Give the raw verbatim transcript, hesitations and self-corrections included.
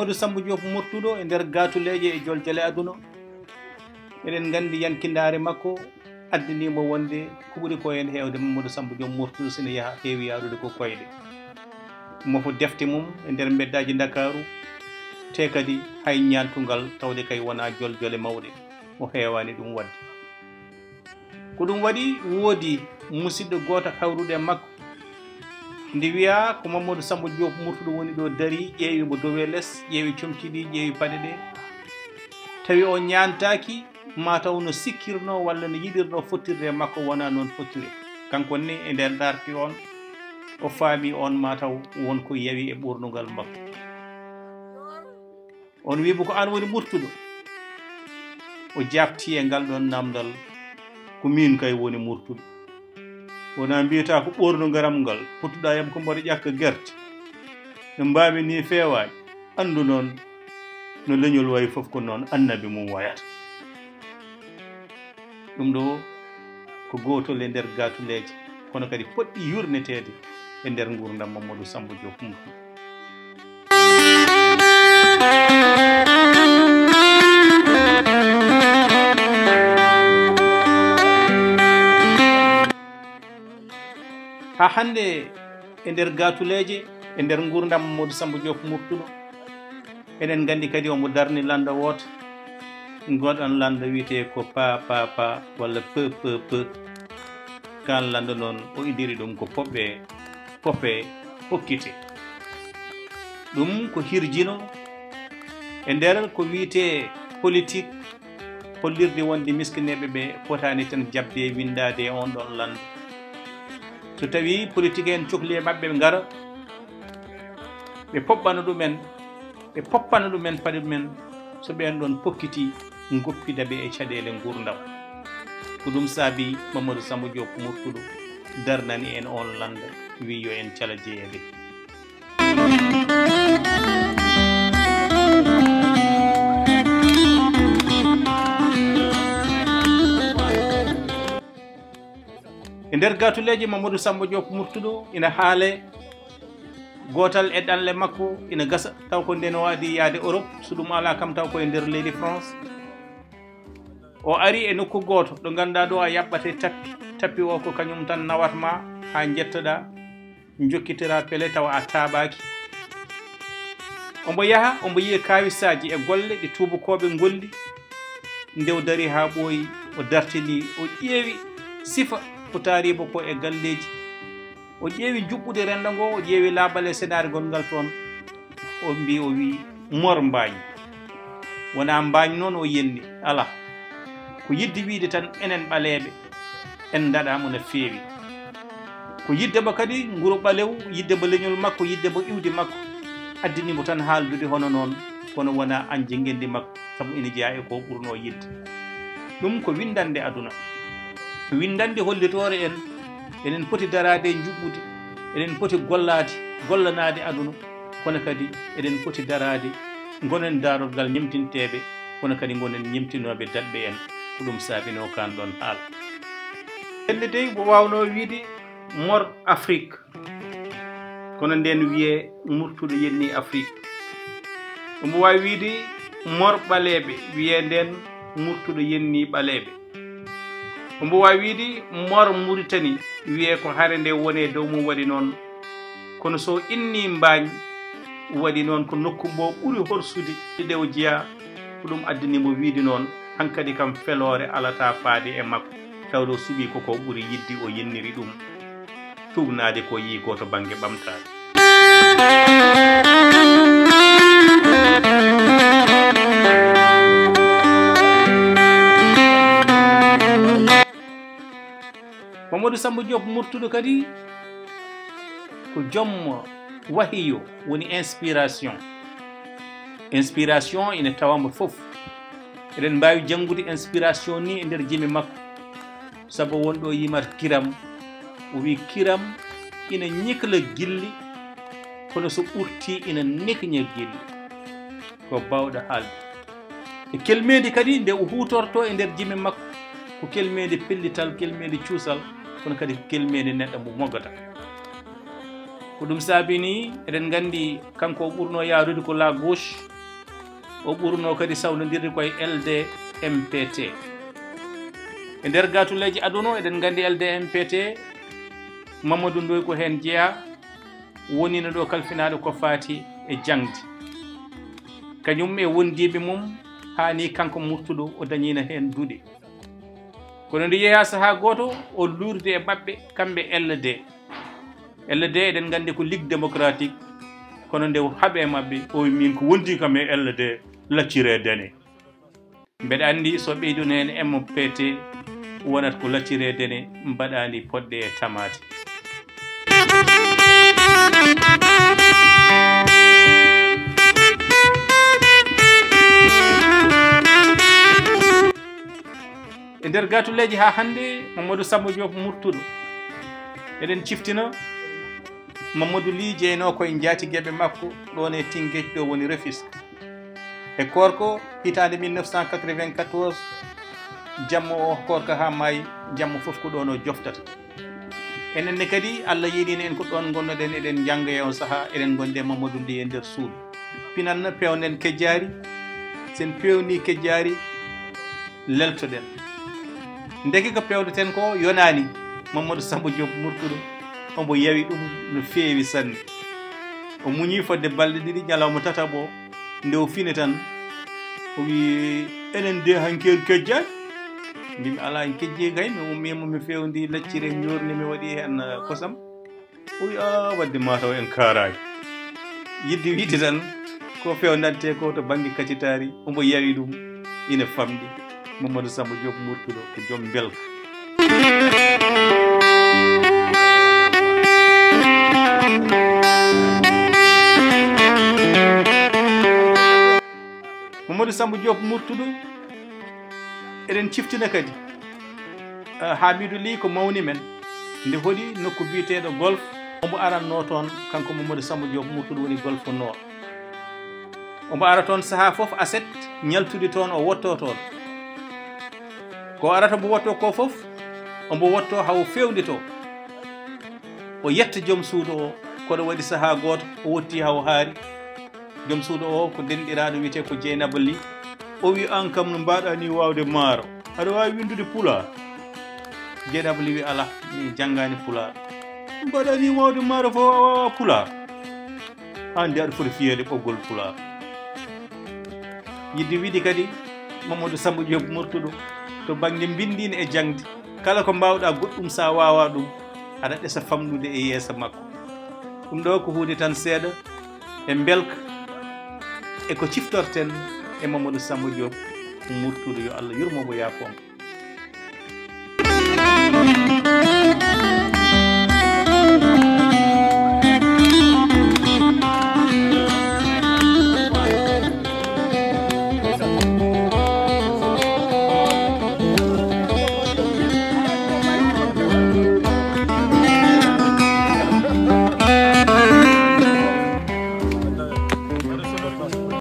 Mamadou Samba Diop Murtuɗo e nder gaatuleeje e joljole aduna. Eɗen nganndi yankindaare makko addanii mo wonde ko ɓuri ko heen heewde Mamadou Samba Diop Murtuɗo sina yaha heewi yaarude ko koyɗe. Mofo defte mum e nder mbeddaaji Ndakaaru, te kadi hay ñaantungal tawde kay wonaa joljole mawɗe o heewaani ɗum waɗde. Ko ɗum waɗi woodi musidɗo gooto hawrude e makko. Nde wiyaa ko Mamadou Samba Diop Murtuɗo woni ɗo darii, ƴeewi mo dow e les, ƴeewi comci ɗi, ƴeewi paɗe ɗe. Tawi o ñaantaaki, mataw no sikkirnoo walla no yiɗirnoo fottirde e makko wonaa noon fottiri. Kanko ne e nder darti on, o faami on mataw won ko yawi e ɓoornugal makko. On wi'i mo ko an woni Murtuɗo. O jaabti e ngal ɗon namdal, ko min kay woni Murtuɗo. Wonaa mbiyataa ko ɓoorno ngaram ngal, pottuɗaa yam ko mboɗo ƴakka gerte. No mbaami ni feewaani, anndu noon no leñol wayi fof ko noon annabi mum wayata. Ɗum ɗo ko gootol e nder gaatuleeje, kono kadi poɗɗi yurneteede e nder nguurndam Mamadou Samba Diop Murtuɗo. Haa hannde e nder gaatuleeje, e nder nguurndam Mamadou Samba Diop Murtuɗo, eɗen nganndi kadi omo darni lannda wooto. Ngoɗon lannda wiyetee ko pa, pa, pa, walla pe, pe, pe. Kaan lannda noon o indiri ɗum ko poɓɓe, pope, pokkite. Ɗum ko hirjino e nder ko wiyetee politique, hollirde wonde miskineeɓe ɓe potaani tan jaɓde winndaade e on ɗon lannda. So tawii politique en cokli e maɓɓe ngara, ɓe poɓɓana ɗumen, ɓe poppana ɗumen paɗe ɗumen, so ɓeen ɗon pokkiti, ngoppida ɓe e caɗeele nguurndam. Ko ɗum saabi Mamadou Samba Diop Murtuɗo darnani en on lannda, wi yo en cala jeyeede. E nder gaatuleeje Mamadou Samba Diop Murtuɗo ina haale gootal e ɗanle makko ina gasa, taw ko nden o adi yaade Europe, so ɗum alaa kam taw ko e nder leydi France. O ari e nokku gooto ɗo ngannduɗaa ɗo a yaɓɓate tappi, tappi o ko kañum tan nawat ma haa njettoɗaa, njokkitira pele tawa a taabaaki. Omo yaha, omo yiya kawisaaji e golle ɗe tuubakooɓe ngolli. Nde o dari haa ɓooyi, o dartini, o ƴeewi sifa ko taariiba ko e galleeji. O ƴeewi juɓɓude renndo ngo, o ƴeewi laaɓal e senaare gonngal toon. O mbi, o wi, Mor Mbaañ. Wonaa Mbaañ noon o yenni, alaa. Ko yiɗde wiyde tan enen ɓaleeɓe, en ndaɗaama no feewi. Ko yiɗde mo kadi nguro ɓalew, yiɗde mo leñol makko, yiɗde mo iwdi makko, addani mo tan haaldude hono noon, kono wonaa añde ngenndi makko, sabu ina jeyaa e ko ɓurnoo yiɗde. Ɗum ko winndannde aduna. Winndannde hollitoore en, eɗen poti daraade e njuɓɓudi, eɗen poti gollaade, gollanaade aduna, kono kadi eɗen poti daraade, ngonen daarorgal ñemtinteeɓe, kono kadi ngonen ñemtinooɓe daɗɓe en. Ko ɗum saabinoo kaan ɗoon haala. Ende dey, mo waawnoo wiyde Mor Afrique, kono ndeen wiyee Murtuɗo yennii Afrique. Omo waawi wiyde Mor ɓaleeɓe, wiyee ndeen Murtuɗo yennii ɓaleeɓe. Omo waawi wiyde Mor Muritani, wiyee ko hare nde woni e dow mum waɗi noon. Kono so innii Mbaañ, waɗi noon ko nokku mbo ɓuri horsude nde o jeyaa, ko ɗum addani mo wiyde noon, hankadi kam feloore alataa faade e makko, tawde o suɓii ko ko ɓuri yiɗde, o yenniri ɗum. Tuugnaade ko yiyi ko to bannge ɓamtaare. Mamadou Samba Diop Murtuɗo kadi ko joom wahiyo, woni inspiration. Inspiration ina tawama fof. Eɗen mbaawi janngude inspiration ni e nder jimi makko. Sabu won ɗo yimata kiram, o wi kiram ina ñikla gilli, kono so ɓurti ina nikña gilli. Ko baawɗo haalde. E kelmeendi kadi nde o huutorto e nder jimi makko, ko kelmeendi pellital, kelmeendi cuusal, kono kadi ko kelmeendi neɗɗo mo moggata. Ko ɗum saabi ni eɗen nganndi kanko o ɓurno yaarude ko la gauche, O ɓurnoo kadi sawnondirde ko e L D M P T. E nder gaatuleeji aduna o, eɗen nganndi L D M P T, Mamadou Ndoye ko heen jeyaa, wonino ɗo kalfinaaɗo ko faati e jaŋde. Kañum e wondiiɓe mum, haa ni kanko Murtuɗo o dañiino heen duɗe. Kono nde yehi haa sahaa gooto, o luurdi e maɓɓe, kamɓe L D. L D, eɗen nganndi ko Ligue Démocratique, kono nde o haɓi e maɓɓe, o wi, "Min ko wondi kam e L D, lacciree dene." Mbeɗa anndi so ɓeyduno heen M P T, wonat ko lacciree dene mbaɗaani poɗɗe e tamaate. E nder gaatuleeji haa hannde, Mamadou Samba Diop Murtuɗo. Eɗen ciftina Mamadou Ly jeynoo ko e njaatigeeɓe makko ɗoon e Tinguej, ɗo woni Rufisque. E koorko hitaande mille neuf cent quatre-vingt-quatorze, jamma o koorka haa maayi, jamma fof ko ɗoon o joftata. Enen ne kadi, Allah yiɗino en ko ɗoon ngonnoɗen, eɗen njannga e on sahaa, eɗen ngondi e Mamadou Ly e nder suudu. Pinanno, peewnen kejjaari, sen peewni kejjaari, leltoɗen. Ndeke ko peewdeten ko yonaani, Mamadou Samba Diop Murtuɗo, omo yawi ɗum no feewi sanne. O muñi fodde balɗe ɗiɗi, ñalawma tataɓo, nde o fini tan, o wi, "Enen de hanki en kejjaani." Mbimi, "Alaa, en kejji kay, mi ummiima, mi feewndi laccire, ñoorni, mi waɗi heen, eh, kosam." O wi, "Aa, wadde mataw en kaaraaki." Yiɗde wiide tan, ko feewnantee ko to bannge kacitaari, omo yawi ɗum, ina famɗi. Mamadou Samba Diop Murtuɗo ko joom mbelka. Mamadou Samba Diop Murtuɗo, eɗen ciftina kadi, ah, Hamidou Ly ko mawni men. Nde hoɗi nokku biyeteeɗo Golf, omo arannoo toon, kanko Mamadou Samba Diop Murtuɗo woni Golf Nord. Omo ara toon sahaa fof, aset ñaltude toon, o wottoo toon. Ko arata mbo wottoo ko fof, omo wottoo haa o feewnditoo. O yetta joom suudu o, kono waɗi sahaa gooto, o wotti haa o haari. Joom suudu o ko denɗiraaɗo wiyetee ko Jeynaba Ly. O wi, "Aan kam no mbaɗaa ni waawde maaro? Aɗa waawi winndude pulaar?" Jeynaba Ly wi, "Alaa, mi janngaani pulaar." "No mbaɗaa ni waawde maaro fof a waawaa pulaar? Aan de aɗa foti fiyeede ɓoggol pulaar." Yiɗde wiide kadi, Mamadou Samba Diop Murtuɗo, to bannge mbinndiin e jaŋde, kala ko mbaawɗaa goɗɗum, so a waawaa ɗum, aɗa ɗesa famɗude e yeeso makko. Ɗum ɗo ko huunde tan seeɗa e mbelka e ko ciftorten e Mamadou Samba Diop Murtuɗo, yo Allah yurmo mo, yaafo mo.